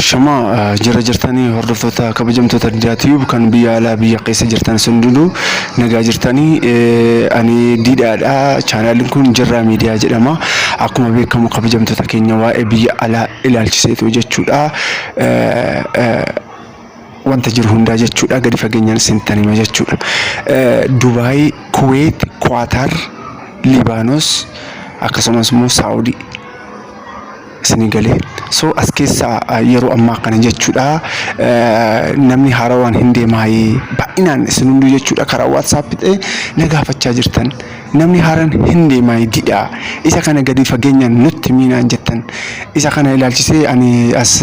Ashamaa jira jirtanii hordoftoota kabajamtoota Didaa Tube kan biyya alaa biyya keessa jirtan sun hundinuu nagaa jirtanii. Ani Didaadha. Chaanaaliin kun Jirraa Miidiyaa jedhama. Akkuma beekamu kabajamtoota keenya, waa'ee biyya alaa ilaalchiseetu jechuudha. Wanta jiru hundaa jechuudha gadi fageenyaan isinittan hima jechuudha. Dubaay, Kuweet, Kuwaatar, Libaanos, akkasumas immoo Saawudii isinii galee. So as keessaa yeroo ammaa kana jechuudha namni haarawaan hin deemaayee baay'inaan isin hunduu jechuudha karaa WhatsApp ta'e na gaafachaa jirtan. Namni haaraan hin deemaayee didhaa, isa kana gadi fageenyaan nutti miinaan jettan. Isa kana ilaalchisee ani as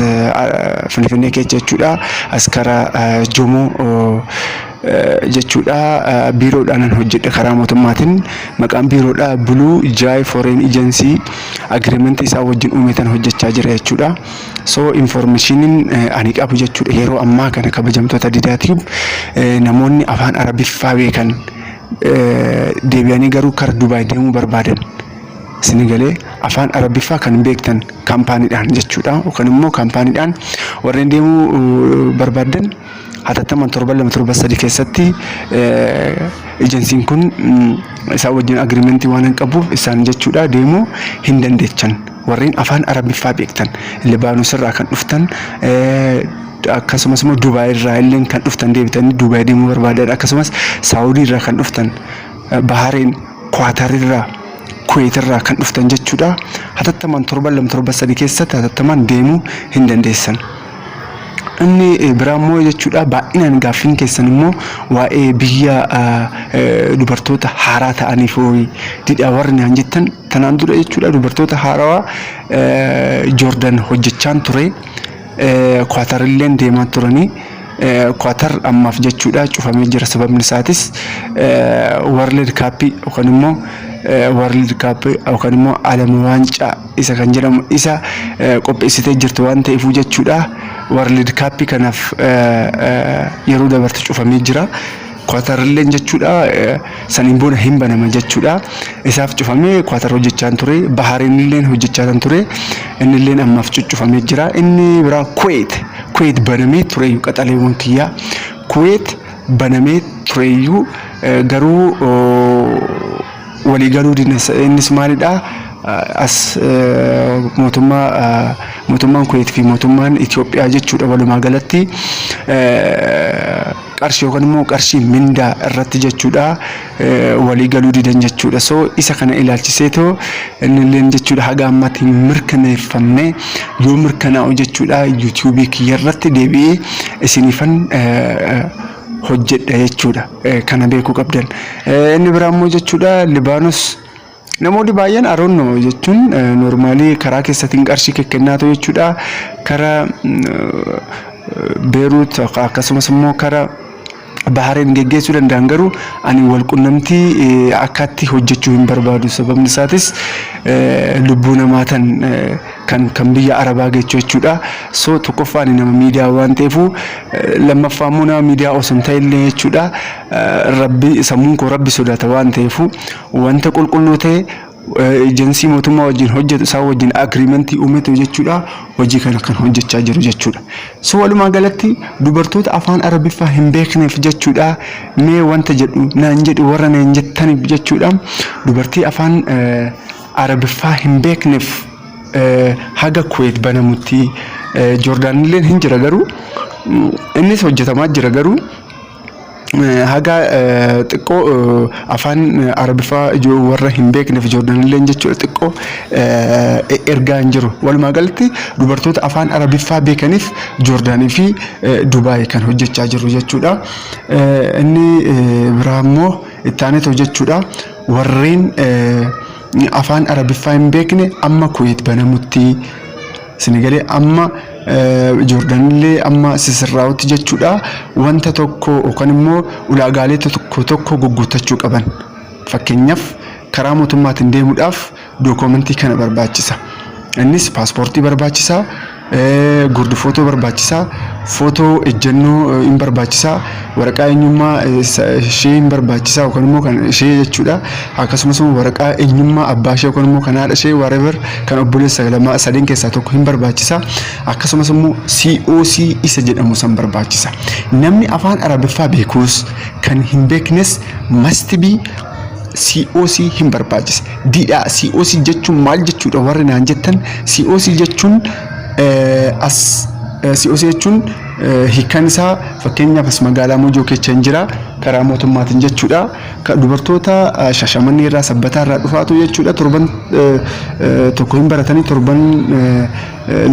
Finfinnee keessa jechuudha, as karaa Jomoo jechuudha, biiroodhaan hojjedhe karaa mootummaatiin. Maqaan biiroodhaa Blue Jay Foreign Agency, agreement isaa wajjin uumetan hojjechaa jira jechuudha. So informationiin ani qabu jechuudha yeroo ammaa kana, kabajamtoota Didaatiif, namoonni afaan Arabiffaa beekan deebi'anii garuu kara Dubaay deemuu barbaadan, isin galee, afaan Arabiffaa kan beektan kaampaaniidhaan jechuudha yookaan immoo kaampaaniidhaan warreen deemuu barbaadan, hatattamaan torban 2, torban 3 keessatti ejensiin kun isaan wajjin agreementii waan hin qabuuf isaan jechuudha deemuu hin dandeechan. Warreen afaan Arabiffaa beektan, Libaanos irraa kan dhuftan, akkasumas immoo Dubaay irraa illee kan dhuftan, deebitanii Dubaay deemuu barbaadan, akkasumas Saawudii irraa kan dhuftan, Bahareen, Kwaatar irraa, Kuweet irraa kan dhuftan jechuudha, hatattamaan torban 2, torban 3 keessatti hatattamaan deemuu hin dandeessan. Inni biraa immoo jechuudha baay'inaan gaaffiin keessan immoo waa'ee biyya dubartoota haaraa ta'aniif didha warri naan jettan. Tanaan dura jechuudha dubartoota haarawaa Joordan hojjechaan ture. Kwaatar illee deemaa turanii. Kwaatar ammaaf jechuudha cufamee jira. Sababni isaatis World Cup yookaan immoo World Cup yookaan immoo Alama Waancaa isa kan jedhamu isa qopheessitee jirtu waan ta'eef jechuudha. World Cup kanaaf yeroo dabarte cufamee jira. Kwaatar illee jechuudha saniin booda hin banama jechuudha. Isaaf cufamee Kwaatar hojjechaa ture. Bahareen illee hojjechaa kan ture. Inni illee ammaaf cuccufamee jira. Inni biraa Kuweet. Kuweet banamee tureyyuu, qaxaleewwan kiyyaa. Kuweet banamee tureyyuu garuu waliigaluu didne. Innis maalidhaa? As mootummaan Kuweet fi mootummaan Itoophiyaa jechuudha walumaa galatti qarshii yookaan immoo qarshii mindaa irratti jechuudha walii galuu didan jechuudha. So isa kana ilaalchiseetoo innilleen jechuudha haga ammaatti hin mirkaneeffamne. Yoo mirkanaa'u jechuudha YouTubeii kiyya irratti deebi'ee isiniifan hojjedha jechuudha. Kana beekuu qabdan. Inni biraa immoo jechuudha Libaanos. Namoonni baay'een aroonno jechuun normally karaa keessatiin qarshii kekkennaatu jechuudha. Karaa Beeruut akkasumas immoo karaa Bahareen geggeessuu danda'an, garuu ani walqunnamtii akkatti hojjechuu hin barbaadu. Sababni isaatis lubbuu namaa tan kan biyya Arabaa geechuu jechuudha. So tokkoffaa ani nama miidiyaa waan ta'eefu, lammaffaa immoo nama miidiyaa osoo hin ta'ellee jechuudha. Rabbi sammuun koo Rabbi sodaata waan ta'eefu, wanta qulqulluu ta'e ejensii mootummaa wajjin hojjetu, isaan wajjin agreementii uumetu jechuudha hojii kana kan hojjechaa jiru jechuudha. So walumaa galatti dubartoota afaan Arabiffaa hin beekneef jechuudha mee wanta jedhu naan jedhu warra naan jettaniif jechuudha, dubartii afaan Arabiffaa hin beekneef haga Kuweet banamutti, Joordaanilleen hin jira, garuu innis hojjetamaa jira, garuu haga xiqqoo afaan Arabiffaa warra hin beekneef Joordaanilleen jechuudha xiqqoo ergaa hin jiru. Walumaa galatti dubartoota afaan Arabiffaa beekaniif Joordaanii fi Dubaay kan hojjechaa jiru jechuudha. Inni biraa immoo itti aaneetoo jechuudha warreen afaan Arabiffaa hin beekne amma Kuweet banamutti, Sinigalee, amma Joordaanillee amma sisirraa'utti jechuudha wanta tokko yookaan immoo ulaagaalee tokko tokko guguuttachuu qaban. Fakkeenyaaf karaa mootummaatiin deemuudhaaf dookumentii kana barbaachisa. Innis paaspoortii barbaachisa. Gurdi footoo barbaachisaa, footoo ejjennoo hin barbaachisaa, waraqaa eenyummaa ishee hin barbaachisaa yookaan immoo kan ishee jechuudha. Akkasumas immoo waraqaa eenyummaa abbaa ishee yookaan immoo kan haadha ishee, whatever, kan obboleessa lama sadeen keessaa tokko hin barbaachisa. Akkasumas immoo COC isa jedhamu san barbaachisa. Namni afaan Arabiffaa beekus kan hin beeknes must be COC hin barbaachisa. Didhaa, COC jechuun maal jechuudha warri naan jettan, COC jechuun as COC jechuun hiikkaan isaa, fakkeenyaaf as magaalaa Mojoo keessa hin jira, karaa mootummaatiin jechuudha. Dubartoota Shashamannee irraa, Sabbataa irraa dhufaatu jechuudha. Torban tokko hin baratanii, torban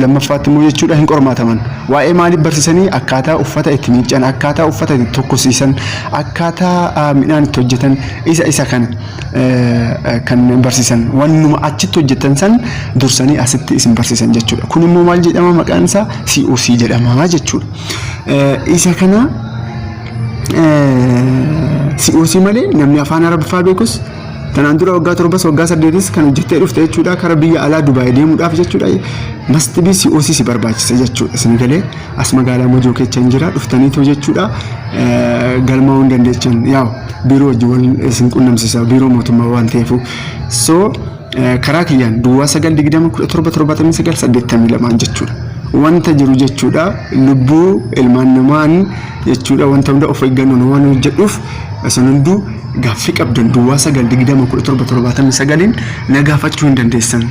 lammaffaatti immoo jechuudha hin qormaataman. Waa'ee maaliif barsiisanii? Akkaataa uffata itti miiccan, akkaataa uffata itti tokkosiisan, akkaataa midhaan itti hojjetan, isa kana kan barsiisan. Wannuma achitti hojjetan san dursanii asitti isin barsiisan jechuudha. Kun immoo maal jedhama? Maqaan isaa COC jedhama jechuudha. Isa kana COC malee namni afaan Arabiffaa beekus, tanaan dura waggaa 7s waggaa 8s kan hojjettee dhufte jechuudha, kara biyya alaa Dubaay deemuudhaaf jechuudha, must be COC si barbaachisa jechuudha. Isin galee as magaalaa Mojoo keessa hin jira, dhuftaniitu jechuudha galmaa'uu hin dandeechan. Yaa'u biiroo wajjin wal isin qunnamsiisa, biiroo mootummaa waan ta'eef. So karaa kiyyaan 0920177982 jechuudha. Wanta jiru jechuudha, lubbuu ilmaan namaan jechuudha, wanta hunda of eeggannoon waan hojjedhuuf, isin hunduu gaaffii qabdan 09201779n na gaafachuu hin dandeessan.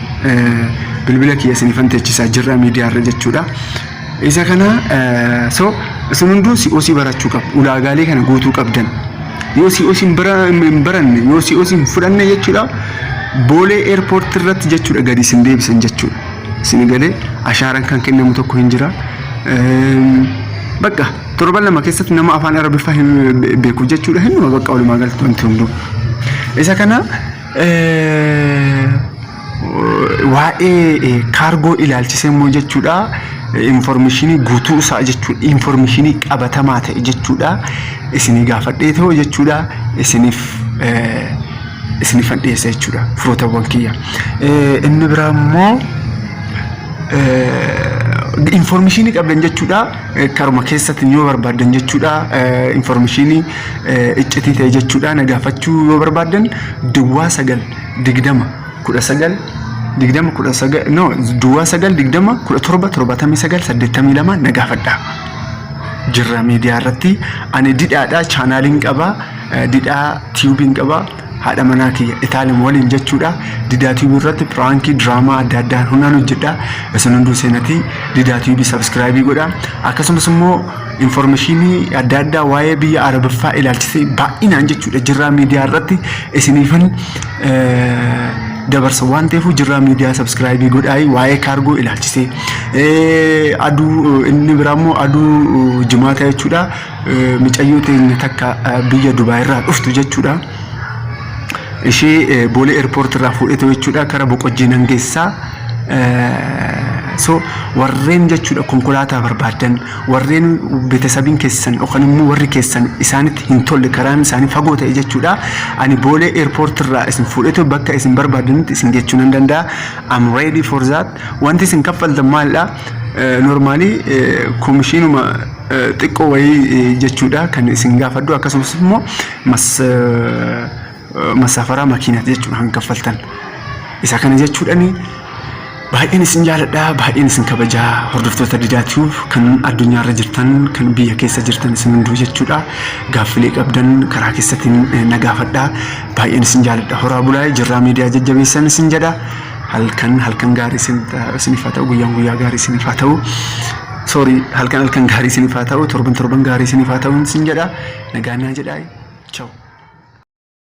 Bilbila kiyya isinifan teechisaa jirra miidiyaarra jechuudha. Isa kana so isin hunduu COC barachuu qabu. Ulaagaalee kana guutuu qabdan. Yoo COC hin baranne, yoo COC hin fudhanne jechuudha, Boolee airport irratti jechuudha gadi isin deebisan jechuudha. Isin galee ashaaraan kan kennamu tokko hin jira. Bakka torban 2 keessatti nama afaan Arabiffaa hin beeku jechuudha hin dhuma, bakka walumaa galatti wanti hunduu. Isa kana waa'ee kaargoo ilaalchisee immoo jechuudha, information guutuu isaa jechuudha, information qabatamaa ta'e jechuudha, isinii gaafadhee ta'u jechuudha, isiniifan dhiyeessa jechuudha, firootawwan kiyya. Inni biraa immoo information qabdan jechuudha, karuma keessatti yoo barbaaddan jechuudha, information iccitii ta'e jechuudha, na gaafachuu yoo barbaaddan, 0920192019, no, 0920177982 na gaafadha. Jirra miidiyaa irratti. Ani Didhaadha, chaanaaliin qaba, Didhaa Tubeiin qaba, haadha manaa kiyya Itaalin waliin jechuudha. Didaa Tube irratti prank, diraamaa adda addaan hundaan hojjedha. Isin hunduu seenatii Didaa Tube subscribe godha. Akkasumas immoo information adda addaa waa'ee biyya Arabiffaa ilaalchisee baay'inaan jechuudha Jirraa Miidiyaa irratti isiniifan dabarsa waan ta'eef, Jirraa Miidiyaa subscribe godhaayi. Waa'ee kaargoo ilaalchisee aduu, inni biraa immoo aduu Jimaata jechuudha, micayyoo teenya takka biyya Dubaay irraa dhuftu jechuudha. Ishee Boolee airport irraa fuudhetu jechuudha kara Boqojjii nan geessaa. So warreen jechuudha konkolaataa barbaadan, warreen beetesabiin keessan yookaan immoo warri keessan isaanitti hin tolle, karaan isaanii fagoo ta'e jechuudha, ani Boolee airport irraa isin fuudhetu bakka isin barbaadanitti isin geechuu nan danda'a. I'm ready for that. Wanti isin kaffaltan maalidha? Normally komishiinuma xiqqoo wayii jechuudha kan isin gaafadhu, akkasumas immoo masaafaraa makiinaati jechuudha kan kaffaltan. Isa kana jechuudhani baay'een isin jaaladha, baay'een isin kabajaa, hordoftoota Didaa Tube kan addunyaarra jirtan, kan biyya keessa jirtan, isin hunduu jechuudha. Gaaffilee qabdan karaa keessattiin na gaafadha. Baay'een isin jaaladha. Horaa bulaa, Jirraa Miidiyaa jajjabeessan isin jedha. Halkan halkan gaarii isiniif haa ta'u, guyyaan guyyaa gaarii isiniif haa ta'u. Sorry, halkan halkan gaarii isiniif haa ta'u, torban torban gaarii isiniif haa ta'u isin jedha. Nagaan naa jedhaa. Ciao.